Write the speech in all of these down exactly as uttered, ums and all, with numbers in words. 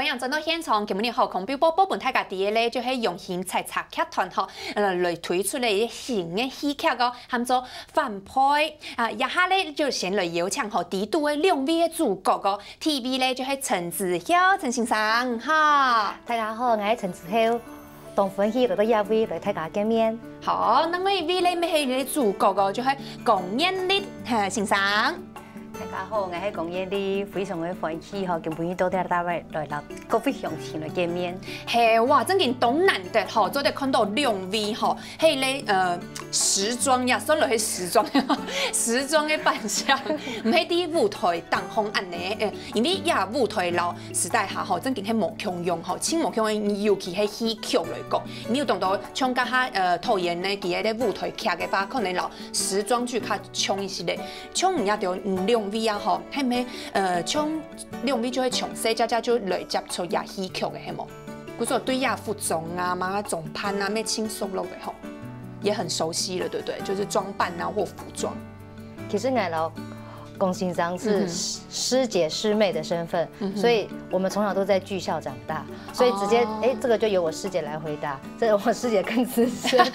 歡迎轉到現場，今晡日好康週報報分大家知个咧，就係榮興採茶劇團吼，呃，來推出了一個新个戲劇哦，喊做《反背》。啊，這下咧就先來邀請吼，在座个兩位个主角哦，第一位咧就係陳子豪陳先生，哈。大家好，𠊎係陳子豪，當歡喜來到這位來大家見面。好，另外一位咧，乜係个主角哦，就係江燕俐，哈，先生。 大家好，𠊎係江燕俐，非常个歡喜吼，今晡日到這搭位來摎各位鄉親來見面。係，哇，正經當難得吼，做得看到兩位吼，係咧，呃，時裝呀，算落去時裝，時裝个扮相，毋係在舞台頂項恁呢，呃，因為這舞台摎私底下吼，正經係無共樣吼，盡無共樣，尤其係戲曲來講，你有當多像剛才，呃，導演呢，佢个舞台劇个話，可能摎時裝劇較像一息咧。 像你這兜，嗯，兩位啊吼，係毋係，呃，像兩位就係從細隻隻就來接觸這戲曲个，係無？故所對這服裝啊、麼个裝扮啊，乜盡熟絡个吼，也很熟悉了，對不對？就是裝扮啊或服裝。其實𠊎摎江先生是師，嗯哼。師姐師妹的身份，嗯哼。所以我們從小都在劇校長大，所以直接，哦。誒，這個就由我師姐來回答。 這我師姐更資深。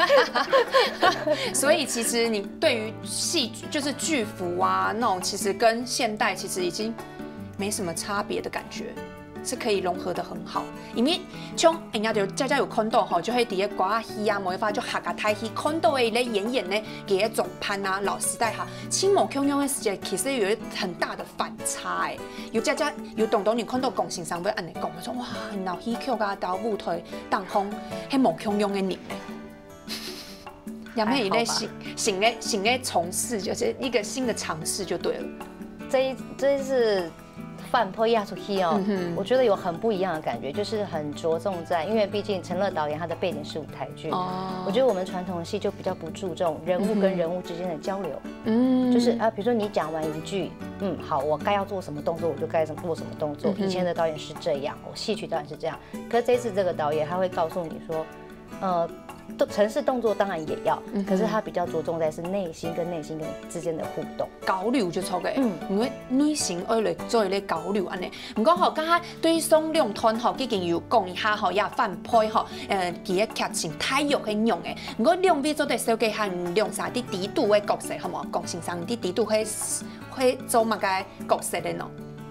所以其實你對於戲劇，就是劇服啊，那種其實跟現代其實已經沒什麼差別的感覺，是可以融合得很好。因為像人家就家家有看到吼，就會在該歌仔戲啊，無一法就客家大戲看到的咧演員呢，佢个裝扮啊，摎私底下，盡無共樣个時節，其實有很大的反差欸。有家家有當多人看到江先生會恁呢講，說哇，你摎戲曲啊，摎舞台當中，係無共樣个人欸。 也乜一個新，還好吧。新个，新个嘗試，就是一個新的嘗試就對了。這一，這一次反背這齣戲哦，嗯哼。我覺得有很不一樣的感覺，就是很著重在，因為畢竟陳樂導演他的背景是舞台劇，哦。我覺得我們傳統戲就比較不注重人物跟人物之間的交流。嗯。就是啊，比如說你講完一句，嗯，好，我該要做什麼動作，我就該怎麼做什麼動作。嗯哼。以前的導演是這樣，哦，戲曲導演是這樣，可是這一次這個導演他會告訴你說， 呃，動，程式動作當然也要，嗯哼。可是他比較著重在是內心跟內心跟之間的互動。交流就著个，嗯。因為內心愛來做一個交流恁呢。毋過吼，剛剛對上兩段吼，已經有講一下吼，這反背吼，呃，佢个劇情大約係仰仔。毋過兩位做得紹介下兩儕在裡肚个角色，好無？江先生在裡肚係，係做麼个角色个呢？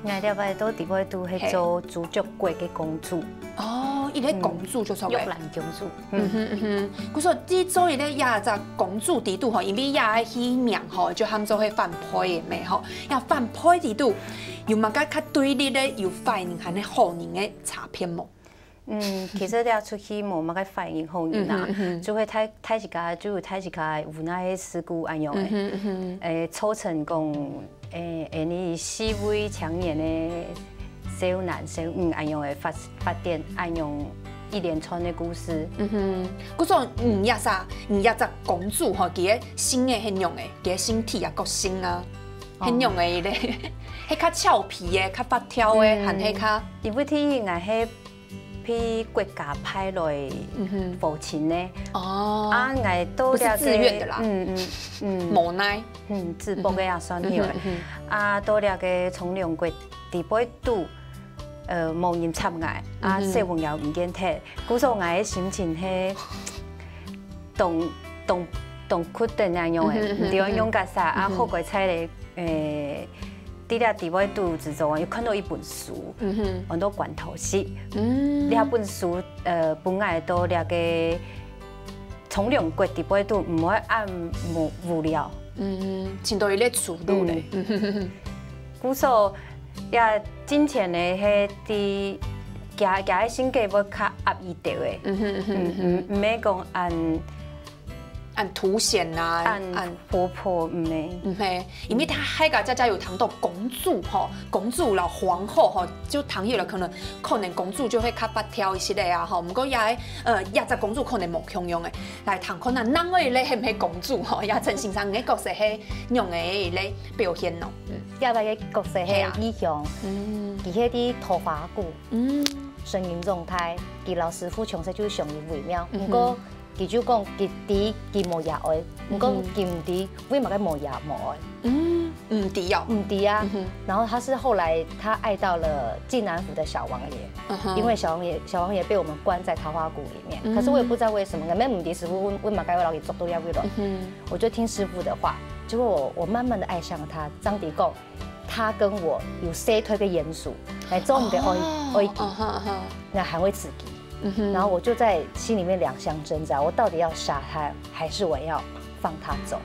𠊎這擺在裡背肚係做主角國个公主。哦，一個公主就著个。嗯，玉蘭公主。嗯哼，嗯哼。故所在做一個這隻公主裡肚吼，因為這個戲名吼，就喊做係反背个咩吼。這反背裡肚，有麼个較對立个，有壞人還係好人个差別無？ 嗯，其實這齣戲無麼个壞人好人啊，嗯哼，嗯哼。就係大，大自家，就大自家無奈个事故恁樣个。嗯哼，嗯哼。誒，造成講，誒，誒，你四位青年个少男少女恁樣个發，發展恁樣一連串个故事。嗯哼，故所你這儕，你這隻公主吼，佢个性格係仰仔，佢个性體啊，個性啊，哦。係仰仔咧，係較俏皮个，較發跳个，嗯。還係較因為第一，𠊎係 被國家派來嗯哼。服從个。哦。啊，𠊎到這個，不是自願的啦。嗯，嗯，嗯。無奈。嗯，自爆个也算有个。嗯哼，嗯哼。啊，到這個從良國裡背肚，呃，無人插𠊎，啊，嗯哼。細朋友毋見忒，故所𠊎个心情係當，當，當鬱等恁樣个，嗯哼，嗯哼，毋知愛仰結煞，啊，嗯哼。好怪在咧， 誒，在這裡背肚之中啊，有看到一本書，嗯哼。安到罐頭詩。嗯。這本書，呃，分𠊎到這個從良國裡背肚毋會恁無，無聊。嗯，尋到一個出路咧。嗯。故所，也進前呢，係在，佢，佢个性格會較壓抑兜个。嗯哼，嗯哼，嗯哼。嗯，毋，毋係講恁 恁凸顯啊，恁恁活潑，毋係。毋係，因為大家家家有聽到公主吼，公主摎皇后吼，就聽起來可能，可能公主就會較發跳一息仔啊吼。毋過也，呃，這隻公主可能無共樣个。來聽看啊，另外一個係毋係公主吼？也陳先生，你个角色係仰仔一個表現咯？嗯。這擺个角色係係啊。義雄，嗯。佢係在桃花谷，嗯。聲音狀態，佢摎師傅從細就相依為命。嗯哼。毋過佢就講佢知佢無爺哀，毋過佢毋知為麼个無爺無哀。嗯，毋知哦。毋知啊。然後他是後來他愛到了晉南府的小王爺，因為小王爺小王爺被我們關在桃花谷裡面，可是我也不知道為什麼，可能毋知師傅為麼个會讓你走到那位了。我就聽師傅的話，結果我我慢慢的愛上他。張迪貢，他跟我有 say 推个鼹鼠，來做你的哀哀迪，那還會刺激。然后我就在心里面两相挣扎，我到底要杀他，还是我要放他走？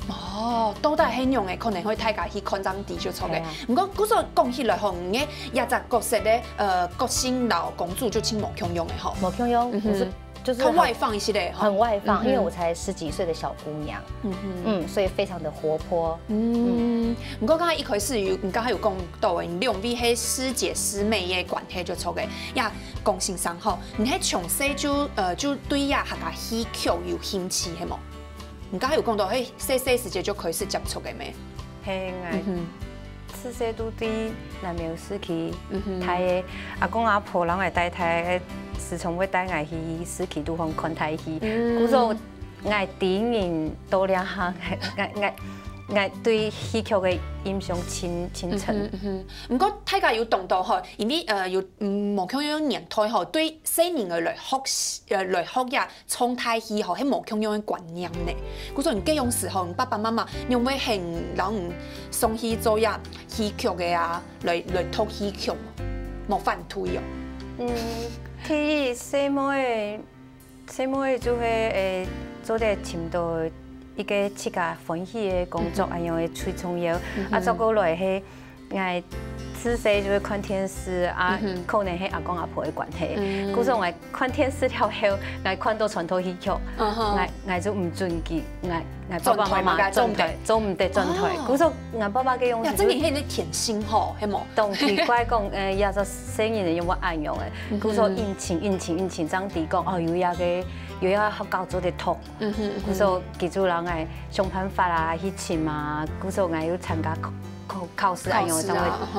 哦，到底係仰个，可能會大家去看張迪就錯个。毋過，故所講起來吼，你个這隻角色咧，呃，个性摎公主就盡無共樣个吼。無共樣，我是就是較外放一些咧，很外放，因为我才十几岁的小姑娘，嗯嗯，所以非常的活泼。嗯，毋過剛才一開始有，你剛才有講到个，兩位係師姐師妹个關係就錯个。呀，龔先生吼，你係從細就呃就對呀客家戲曲有興趣係無？你剛才有講到，嘿，細細時節就開始接觸个咩？係，𠊎自細都對南苗時期大个，阿公阿婆摎𠊎帶大个，時常會帶𠊎去時期都方看大戲。故所𠊎知人到這下，𠊎𠊎𠊎對戲曲个印象真真深。毋過大家有講到吼，因為呃有嗯無共樣年代吼，對細人仔來學呃來學呀唱大戲吼，係無共樣个觀念呢。故所你該樣時候，你爸爸媽媽仰會喊摎你送去做呀戲曲个啊，來來讀戲曲，無反對哦。嗯，第一細妹，細妹就係誒做得尋到一個自家歡喜个工作，恁樣个最重要。啊，再過來係。 𠊎自細就會看電視啊，可能係阿公阿婆个關係，故所𠊎看電視了後，𠊎看到傳統戲曲，𠊎𠊎就毋准佢，𠊎𠊎爸爸媽媽轉台，做毋得轉台，故所𠊎爸爸个用，真个係你天性吼，係無？當奇怪講，呃，也做細人仔有無恁樣个，故所硬情硬情硬情，張迪講哦，有一個有一個學校做得讀，故所佢就摎𠊎想辦法啊，去尋啊，故所𠊎又參加。 考考試恁樣正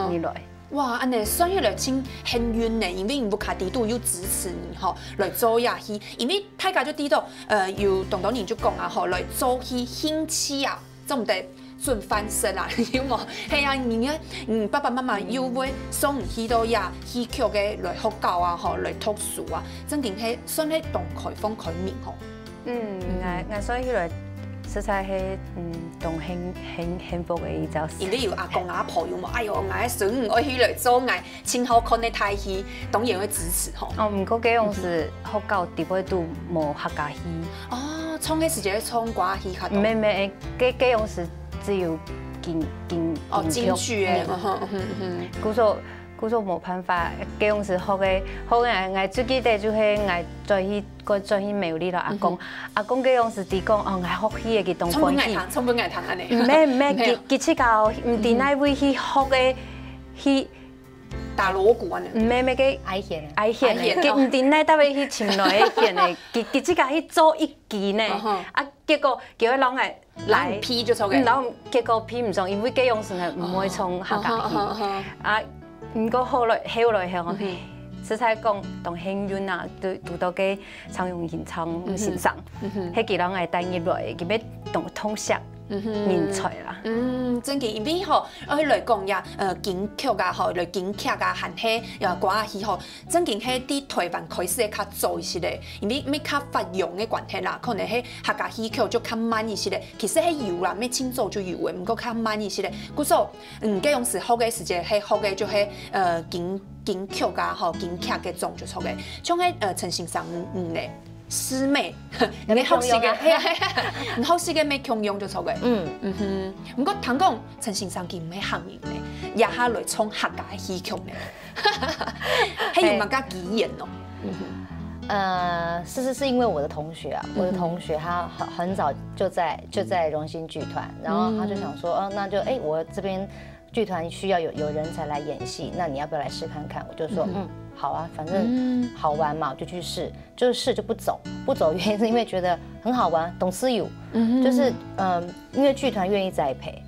會入來。哇，恁呢算起來真幸運呢，因為你屋下底肚有支持你吼，來做這戲，因為大家就知道，呃，有當多人就講啊吼，來做戲興趣啊，做毋得準飯食啊，有無？係啊，你个嗯爸爸媽媽又會送你去到這戲曲个來學校啊吼，來讀書啊，正經係算係當開放開明吼。 嗯，𠊎𠊎算起來，實在係嗯當幸幸幸福个一件事。因為有阿公阿婆有無？哎喲，𠊎个孫女愛去來做𠊎盡好看个大戲，當然會支持吼。哦，毋過該樣時學校底背都無客家戲。哦，唱个時節唱歌仔戲較多。毋係毋係，該該樣時只有京京哦京劇个，故所故所無辦法，該樣時學个學个，𠊎最記得就係𠊎轉去。 過轉去廟裡摎阿公，阿公該樣時知講，哦，𠊎學戲个，佢當歡喜。唱分𠊎聽，唱分𠊎聽恁呢。毋係毋係，佢佢自家哦，毋知哪位去學个，去打鑼鼓恁呢。毋係毋係个，挨弦，挨弦个，佢毋知哪搭位去尋來个弦个，佢佢自家去做一支呢，啊，結果叫佢摎𠊎來，批就錯个。然後結果批毋上，因為該樣時呢毋會唱客家戲，啊。 毋過後來後來後，實在講當幸運啊，堵堵到个張永興張先生，係佢摎𠊎帶入來，佢乜當痛惜人才啦。嗯，正經，因為吼，愛來講呀，呃，京劇啊，吼，來京劇啊，還係呃歌仔戲吼，正經係在台灣開始个較早一些个，因為乜較發揚个關係啦，可能係客家戲曲就較慢一些个，其實係有啦，乜清早就有个，毋過較慢一些个，故所。 嗯，該樣時學个時節，係學个就係呃京京劇啊，吼，京劇个種就著个。像係呃陳先生，嗯，你个師妹，你學習个，係啊係啊，你學習个乜共樣就著个。嗯嗯哼。毋過聽講陳先生佢毋係客人呢，也下來唱客家戲曲呢，係有麼个機緣哦？呃，其實是因為我的同學啊，我的同學他很很早就在就在榮興劇團，然後他就想說，哦，那就哎，我這邊劇團需要有有人才來演戲，那你要不要來試看看？我就說，嗯，好啊，反正好玩嘛，我就去試，就是試就不走，不走原因是因為覺得很好玩，當自由，就是嗯，因為劇團願意栽培，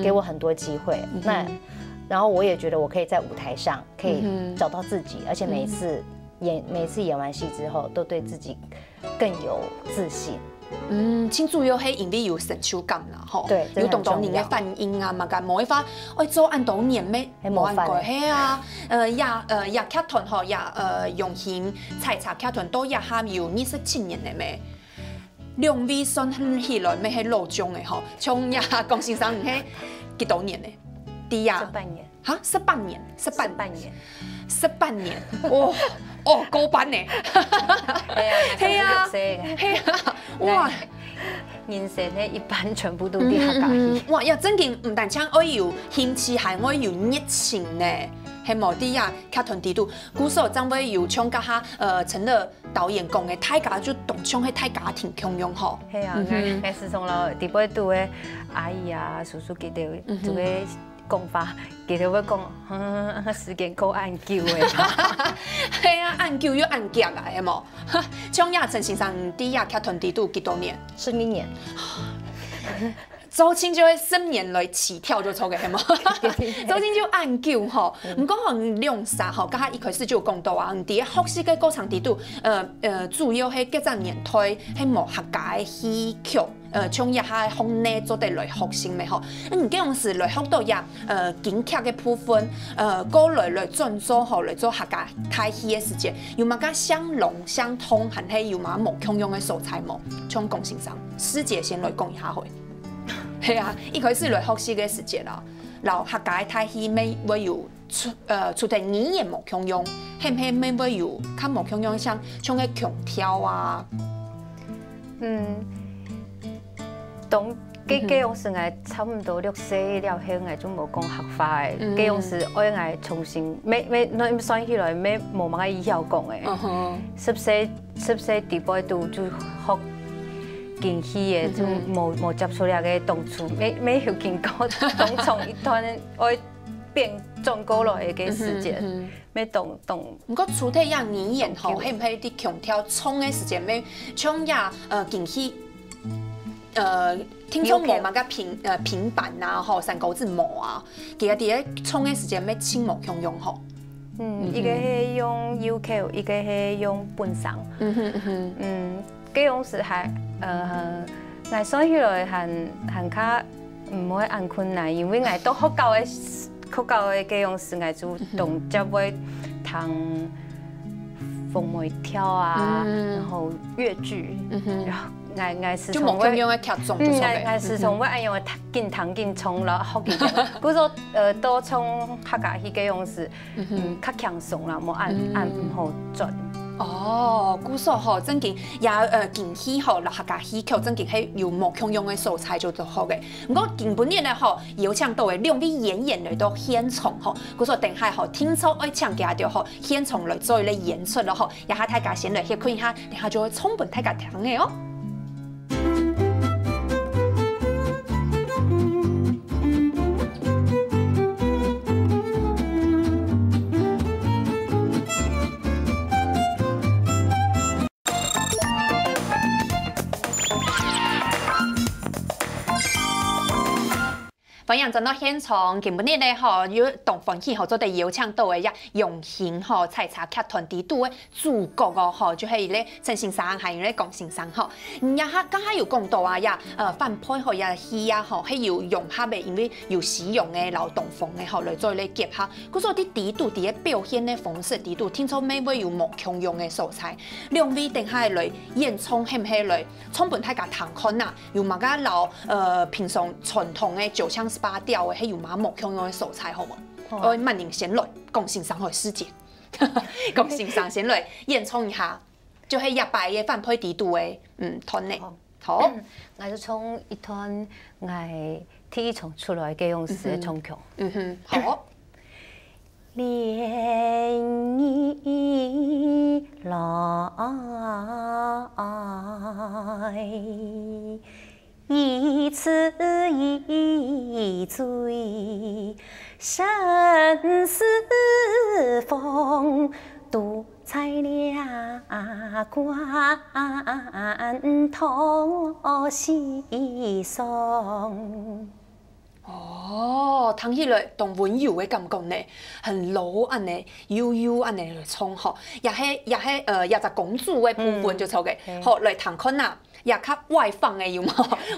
給我很多機會，那然後我也覺得我可以在舞台上可以找到自己，而且每一次演每次演完戏之后，都对自己更有自信。嗯，盡主要係因為有成就感啦，吼，對有當多人个這很重要反應啊，嘛个，無一法，愛做恁多年咩，還無法無恁過，係啊，呃，也呃也劇團吼，也呃用心採茶劇團到這下有二十七年了咩，兩位算起來咩係老將个吼，像也江先生係幾多年呢？對呀，十八年，哈，十八年，十八十八年，十八年，哇，哦，高班呢，哎呀，係啊係个，係啊，哇。人生个一半全部都在客家戲。哇，也正經毋單淨愛有興趣，還愛有熱情呢，係無？在這劇團底肚，故所正會有像這下呃陳樂導演講个，大家就當像係大家庭共樣吼。係啊，𠊎𠊎時常摎底背肚个阿姨啊、叔叔佢兜就會講話，佢兜會講，嗯，時間過恁久誒。係啊，恁久又恁遽啊，係無？像也陳先生在這劇團底肚幾多年？十一年，做盡就係十年來起跳就著个，係無？做盡就恁久吼。毋過吼，你兩儕吼，剛才一開始就有講到啊，你在學習个過程底肚，呃呃，主要係該隻年代係無客家个戲曲，呃，像這下學內做得來學習咩吼？你該樣時來學到這呃京劇个部分，呃，過來來轉做吼來做客家大戲个時節，有麼个相同相通，還係有麼个無共樣个所在無？像江先生，師姐先來講一下好了。 係啊，一開始來學習个時節啦，摎客家个大戲乜會有除呃除忒語言無共樣，係毋係乜會有較無共樣像像个腔調啊？嗯，當該該樣時𠊎差毋多六歲了後，𠊎就無講客話誒。該樣時愛𠊎重新，乜乜算起來乜無麼个曉講誒。嗯哼，十歲十歲底背肚就學京戲誒，就無無接觸了个當初，乜乜有經過當長一段愛變轉過來个時間，乜當當。毋過除忒這語言吼，係毋係在腔調唱个時節，乜像這呃京戲，呃，聽說無麼个平呃平板啊，吼，三國志無啊，佢个在唱个時節乜盡無共樣吼。嗯，一個係用右口，一個係用本聲。嗯哼嗯哼，嗯，該樣時還呃，𠊎算起來還還較毋會恁困難，因為𠊎到學校个學校个該樣時，𠊎就當接會聽鳳梅調啊，嗯然後越劇，嗯哼然後𠊎𠊎時常會。就無共樣个劇種就嗯，著个。𠊎𠊎時常會恁樣聽緊聽緊唱，然後學緊聽。故所呃，到唱客家戲个樣時，嗯，較輕鬆啦，無恁恁毋好轉。哦，故所吼，正經也呃京戲吼，摎客家戲曲正經係有無共樣个所在就著好个。毋過今晡日呢吼，邀請到个兩位演員來到現場吼，故所等下吼，定著愛請佢兜吼，現場來做一個演出囉吼。這下大家先來歇睏一下，等下就會唱分大家聽个哦。 歡迎轉到現場，今晡日呢吼，有當歡喜吼，做得邀請到个這用心吼採茶劇團底肚个主角哦吼，就係這陳先生還有這江先生吼。嗯，這下剛才有講到啊，這呃反派吼，這戲啊吼，係有融合个，因為有西洋个摎東方个吼來做一個結合。故所在底肚，在這表現个方式底肚，定著乜會有無共樣个所在。兩位等下來演唱，係毋係來唱分大家聽看啊？ 有麼个摎呃平常傳統个九腔十八調个，係有麼个無共樣个所在，好無？好啊。呃，慢點先來，江先生好時間，江先生先來演唱一下，就係這擺个反派底肚个，嗯，團呢。好。好，𠊎就唱一段𠊎第一場出來个樣時个唱腔。嗯哼，好。戀你來，一次一醉，生死風，都在這關頭西上。 哦，聽起來當溫柔个感覺呢，很柔恁呢，悠悠恁呢來唱吼，也係也係呃，也隻公主个部分就著个。嗯好，來聽看啊，也較外放个有無？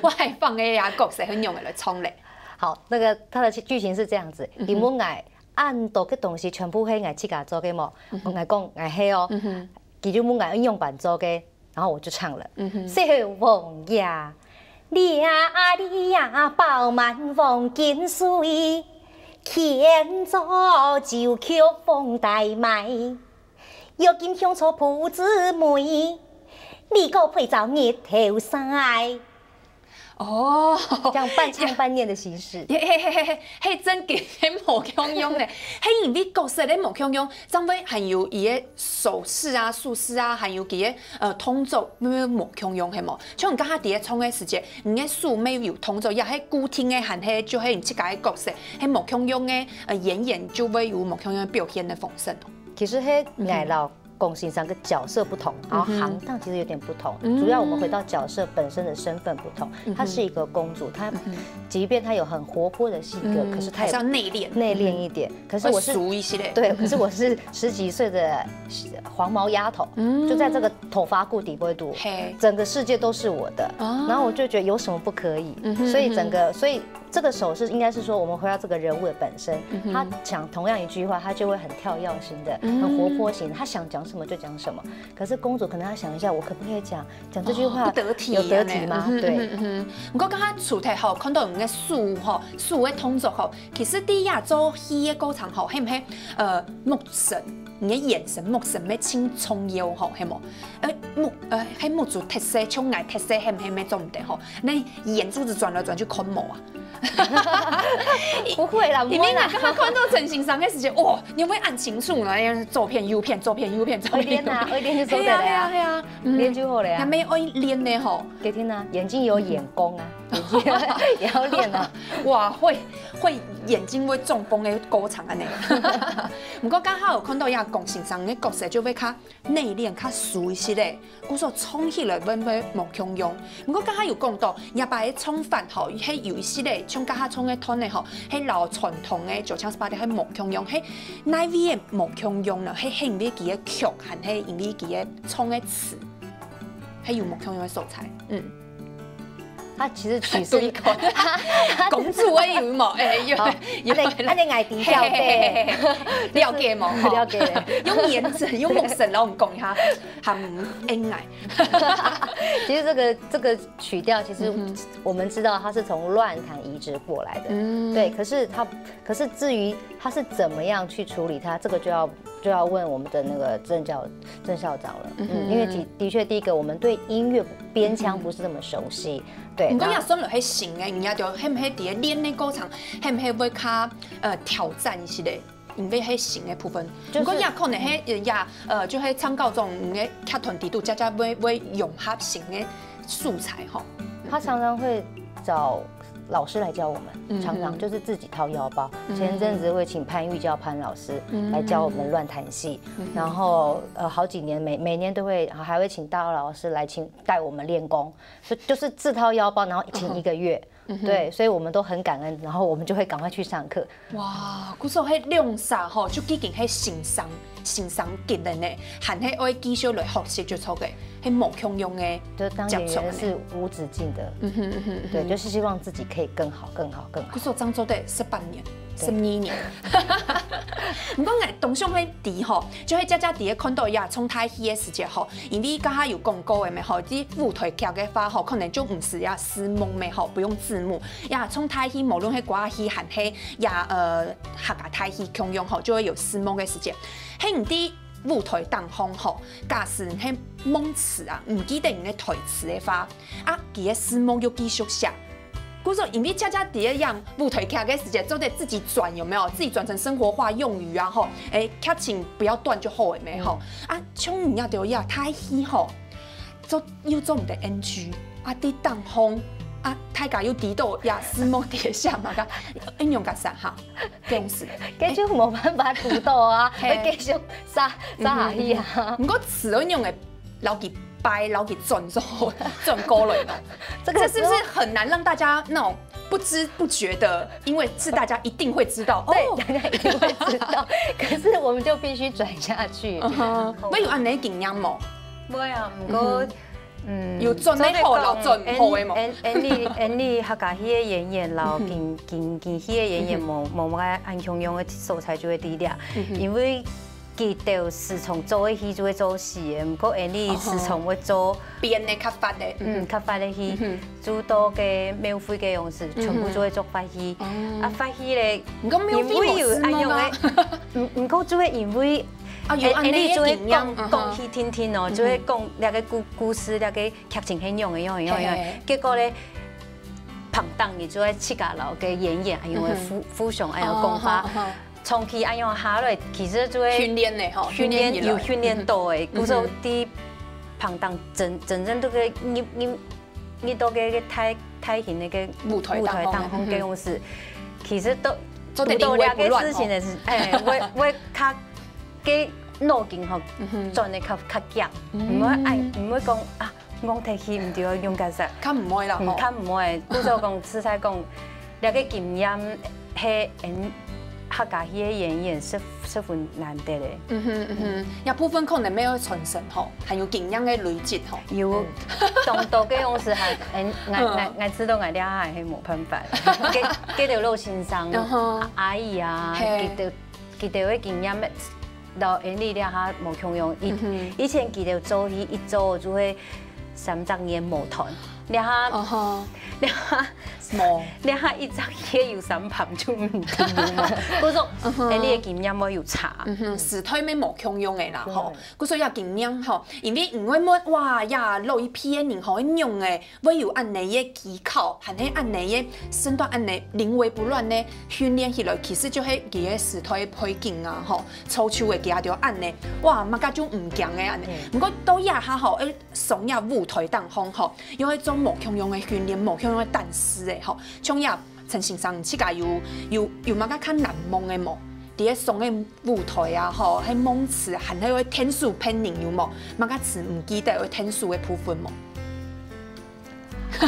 外放个呀，角色係仰仔來唱咧？好，那个它的剧情是这样子，因为𠊎恁多个东西全部是𠊎自家做个嘛，我讲𠊎是哦，佢就问𠊎用板做个，然后我就唱了。小王爷，你呀你呀饱满黄金水，天早就去放大卖，又金香草铺子梅，你个配着日头晒。哦，这样半唱半念的形式。嘿嘿嘿嘿嘿，嘿，真个係無共樣呢。係因為角色个無共樣，正會還有佢个手勢啊、手勢啊，還有佢个呃動作，乜乜無共樣，係無？像你剛才在唱个時節，你个手乜有動作，也係固定个，還係就係你自家个角色，係無共樣个，呃，演員就會有無共樣个表現个方式哦。其实是𠊎老公先生个角色不同，然后行当其实有点不同。主要我们回到角色本身的身份不同，她是一个公主，她即便她有很活泼的性格，可是她还是要内敛，内敛一点。可是我是熟一些嘞。对，可是我是十几岁的黄毛丫头，就在这个头发固底不会堵，整个世界都是我的，然后我就觉得有什么不可以，所以整个所以。这个手势应该是说，我们回到这个人物的本身，他讲同样一句话，他就会很跳跃型的、很活泼型，他想讲什么就讲什么。可是公主可能要想一下，我可不可以讲讲这句话不得体，有得体吗？对。毋过刚刚除忒吼，看到你个手吼，手个动作吼，其实第一做戏个过程吼，係毋係呃目神，你个眼神目神乜清重要吼，係無？呃目呃，係目珠特色，像𠊎特色，係毋係乜做毋得吼？你眼珠子转来转去看无啊？不会啦，因为我刚刚看到陈先生个时间，哇，你会按清楚呢，左片右片，左片右片，左片右片。会练啊，会练就做得了呀，系啊系啊，练就好了呀。还没爱练呢吼。给听啊，眼睛有眼光啊，眼睛也要练啊。哇，会会眼睛会中风的过程啊呢。不过刚好有看到一个讲先生个角色就会较内敛、较熟一些嘞。 故所唱起来會會無共樣。毋過剛才有講到，若擺个唱法吼，係有一些咧，像剛才唱个段咧吼，係摎傳統个九腔十八調係無共樣，係哪位个無共樣呢？係係因為佢个曲，還係因為佢个唱个詞，係有無共樣个所在。嗯，他其实曲是對，公主个有無？哎，有好，有那那那矮迪小贝，了解無？了解了。用颜值，用目神，然后我们讲一下，很恩爱。其实这个这个曲调，其实我们知道它是从乱弹移植过来的，嗯对。可是它，可是至于它是怎么样去处理它，这个就要就要问我们的那个郑校郑校长了。嗯，因为的的确，第一个我们对音乐编腔不是那么熟悉，对。毋过那也算落去新个，你也就係毋係在练个过程，係毋係會較呃挑战一些咧？因为係新个部分，就是毋过也可能係也呃，就係參考中个劇團底肚，家家會會融合新个素材吼。他常常会找老师来教我们，嗯常常就是自己掏腰包。前阵子会请潘玉娇潘老师来教我们乱弹戏，然后呃好几年每每年都会还会请大陆老师来请带我们练功，就就是自掏腰包，然后请一个月。对，所以我们都很感恩，然后我们就会赶快去上课。哇，故所係兩儕吼，就已經係先生先生級个呢，還係愛繼續來學習就著个，係無共樣个。就当演员是无止境的，嗯哼嗯哼，对，就是希望自己可以更好、更好、更好故。所正做得十八年、十二年。毋过𠊎當想个知吼，就係佳佳姐看到呀，唱大戲个時節吼，因為剛才有講過个咩吼，這舞台劇个話吼，可能就毋使呀字幕咩吼，不用字幕。呀，唱大戲無論係歌仔戲還係呀呃客家大戲共樣吼，就會有字幕个時節。係你知舞台當中吼，假使你係忘詞啊，毋記得你个台詞个話，啊，佢个字幕又繼續寫。故所因為佳佳姐个樣舞台劇个時節，做得自己轉，有沒有？自己轉成生活化用語啊，吼，哎，劇情不要斷就好了咩，吼。啊，像你啊，對呀，大戲吼，做又做毋得NG，啊，在當中，啊，大家又知道呀，字幕底下嘛，个，應用个啥哈？這樣子。这就没办法堵到啊，嘿会继续杀杀下去啊。毋過詞愛用个牢記擺，然後佢轉做轉過來呢？這個這是不是很難讓大家那種不知不覺的，因為是大家一定會知道哦，對，大家一定會知道，可是我們就必須轉下去。嗯哼，會有恁樣的經驗無？會啊，毋過。嗯，有轉得好，然後轉毋好的無？恁恁你恁你客家戲个演員，然後京京京戲个演員，無無麼个恁共樣个所在就會知了，因為佢兜時常做个戲就會做死个，毋過恁你時常會做變个較發个，嗯較發个戲，做到个廟會个樣式，全部就會做發戲。啊發戲咧，你講廟會有恁樣个，毋毋過就會因為。啊，有恁樣个經驗，講講戲聽聽哦，就會講那個故故事，那個劇情很用的用的用的，結果咧，旁當你就會自家老个演員，哎呦，互互相哎呦講話，長期哎呦下來，其實就會訓練的吼，訓練有訓練到的，故所第旁當真真正都个你你你到个个太太平那个舞台舞台当中个样子，其实都做得读到两个临危不乱事情的是，哎，我我较个脑筋吼转的较较强，毋会哎，毋会讲啊，戇忒去毋对，用个啥。较毋会啦吼。嗯，較毋会，故所讲，实在讲，这个经验，系嗯，客家戏个演员十十分难得的。嗯哼嗯哼，也部分可能没有传承吼，还有经验的累积吼。有当多个样式还，嗯，俺俺俺知道俺这下还没办法，给给了老先生、阿姨啊，给的给的个经验，到俺这下无共样。以以前给的做戏一做就会三十年无断，这下哦吼，这下无。这下一张也有三盘就唔停了嘛。我说，俺这个经验我有差。嗯哼，时代咩无共样的啦吼，故所要经验吼，因为你会问哇呀，老一批的人吼，用的会有恁样的技巧，还系恁样的身段，恁样临危不乱呢，训练起来，其实就系佢个时代背景啊吼，造就的佢就恁样，哇，嘛个就唔强的恁样。不过到这下吼，诶，上呀舞台当中吼，又会做无共样的训练，无共样的胆识的吼，像呀。 陈先生，自家有有有么个较难忘的无？在个上个舞台啊，吼，个忘词，还有个天数骗人有无？么个词毋记得个天数个部分无？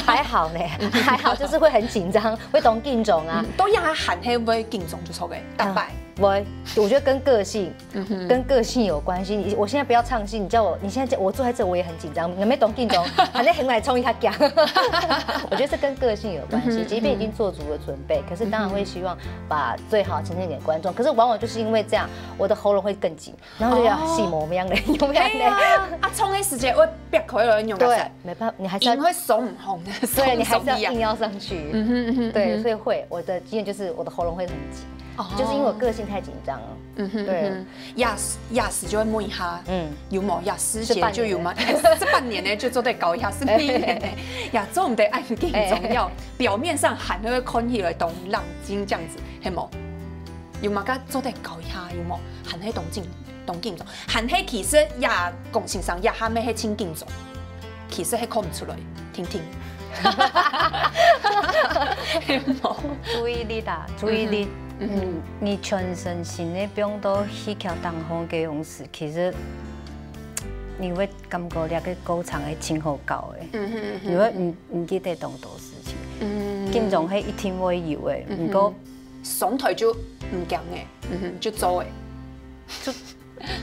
还好呢，还好，就是会很紧张，会当紧张啊。都让他喊黑会紧张就错个，大概。我我觉得跟个性，跟个性有关系。你我现在不要唱戏，你叫我，你现在叫我坐在这，我也很紧张，你没懂紧张，反正很来冲一下讲。我觉得这跟个性有关系。即便已经做足了准备，可是当然会希望把最好呈现给观众。可是往往就是因为这样，我的喉咙会更紧，然后就要戏模样的，有没有？对呀，啊，唱的时间会憋开了，用个对，没办法，你还是要音会松唔红的，对你还是要松松一样硬要上去。嗯哼嗯哼对，所以会，我的经验就是我的喉咙会很紧，就是因为我个性太紧张了。嗯哼对嗯哼，雅思雅思就会摸一下，嗯有冇？雅思是半年姐就有吗？是半年呢，就做得搞一下，是半年呢，呀，做唔得按紧张，要表面上喊那个看起来当冷静这样子，系冇？有冇？个做得搞一下，有冇？喊黑当紧当紧张，喊黑其实呀，讲先生呀，还没黑清紧张，其实还看唔出来，听听，系冇？注意力啦，注意力。嗯，你全身心的放到戏剧当中个样式，其实你会感觉这个过程会真好搞的，嗯哼你会唔唔记得当多事情。嗯紧张系一定会有的，不过上台就唔惊诶，嗯哼，就做诶。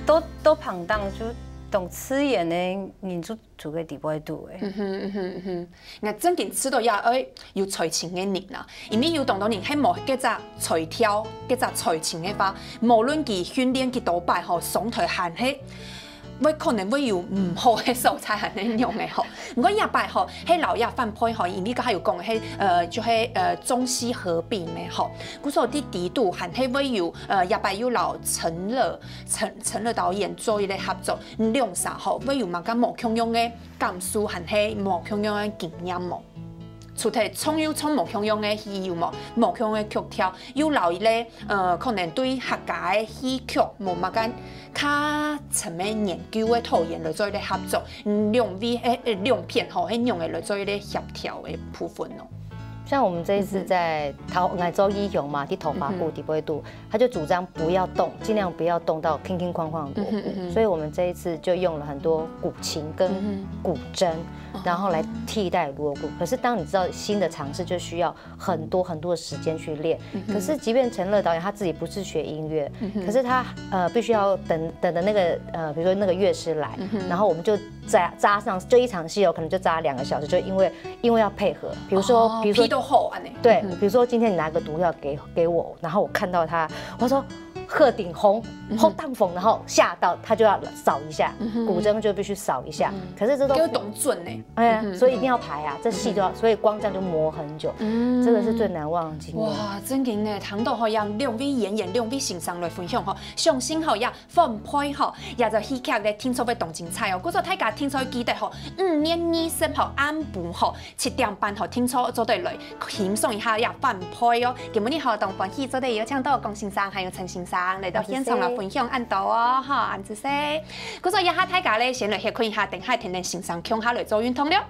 都都旁当就当自然的，你就做个地方度的。嗯哼嗯哼嗯哼，那正经知道也爱有才情的人啦，因为有当多人系冇这只才调，这只才情的话，无论佢训练几多摆吼，上台还系。会可能会有唔好的所在，还能用的吼。不过这摆吼，迄老爷反派吼，因为刚才有讲，迄呃，就係呃中西合并的吼。故所第第度还係会有呃，这摆有老陈乐陈陈乐导演做一个合作，两啥吼，会有蛮个无共样的感受，还係无共样的经验无？除了唱有唱无共样的戏有无？无共样的曲调，有老一个呃，可能对客家的戏曲无蛮个。 较深的研究的导演来做一个合作，两位诶诶两片吼，迄样个来做一个协调的部分咯。像我们这一次在桃，来做英雄嘛，去桃花谷底部度，他就主张不要动，尽量不要动到空空旷旷的锣鼓。所以我们这一次就用了很多古琴跟古筝，然后来替代锣鼓。可是当你知道新的尝试，就需要很多很多的时间去练。可是即便陈乐导演他自己不是学音乐，可是他呃必须要等等的那个呃，比如说那个乐师来，然后我们就扎扎上，就一场戏哦，可能就扎两个小时，就因为因为要配合，比如说、比如说都好安呢。对，比如说今天你拿个毒药给给我，然后我看到他，我说。鹤顶红，后荡风，然后吓到他就要扫一下，古筝就必须扫一下。可是这都给我懂准呢。哎呀，所以一定要排啊，这戏就要，所以光这样就磨很久，这个是最难忘的经验。哇，真个呢，谈到好像两位演员、两位先生来分享吼，相信吼也翻倍吼，也就戏剧咧听说会当精彩哦。故所大家听说记得吼，五月二十号暗晡吼七点半吼，听说做得来欣赏一下也翻倍哦。今日呢吼，當歡喜做得邀請到江先生還有陳先生來到現場來分享恁多哦，哈，恁仔細。故所這下大家咧先來歇睏一下，等下天天先生共下來做運動了。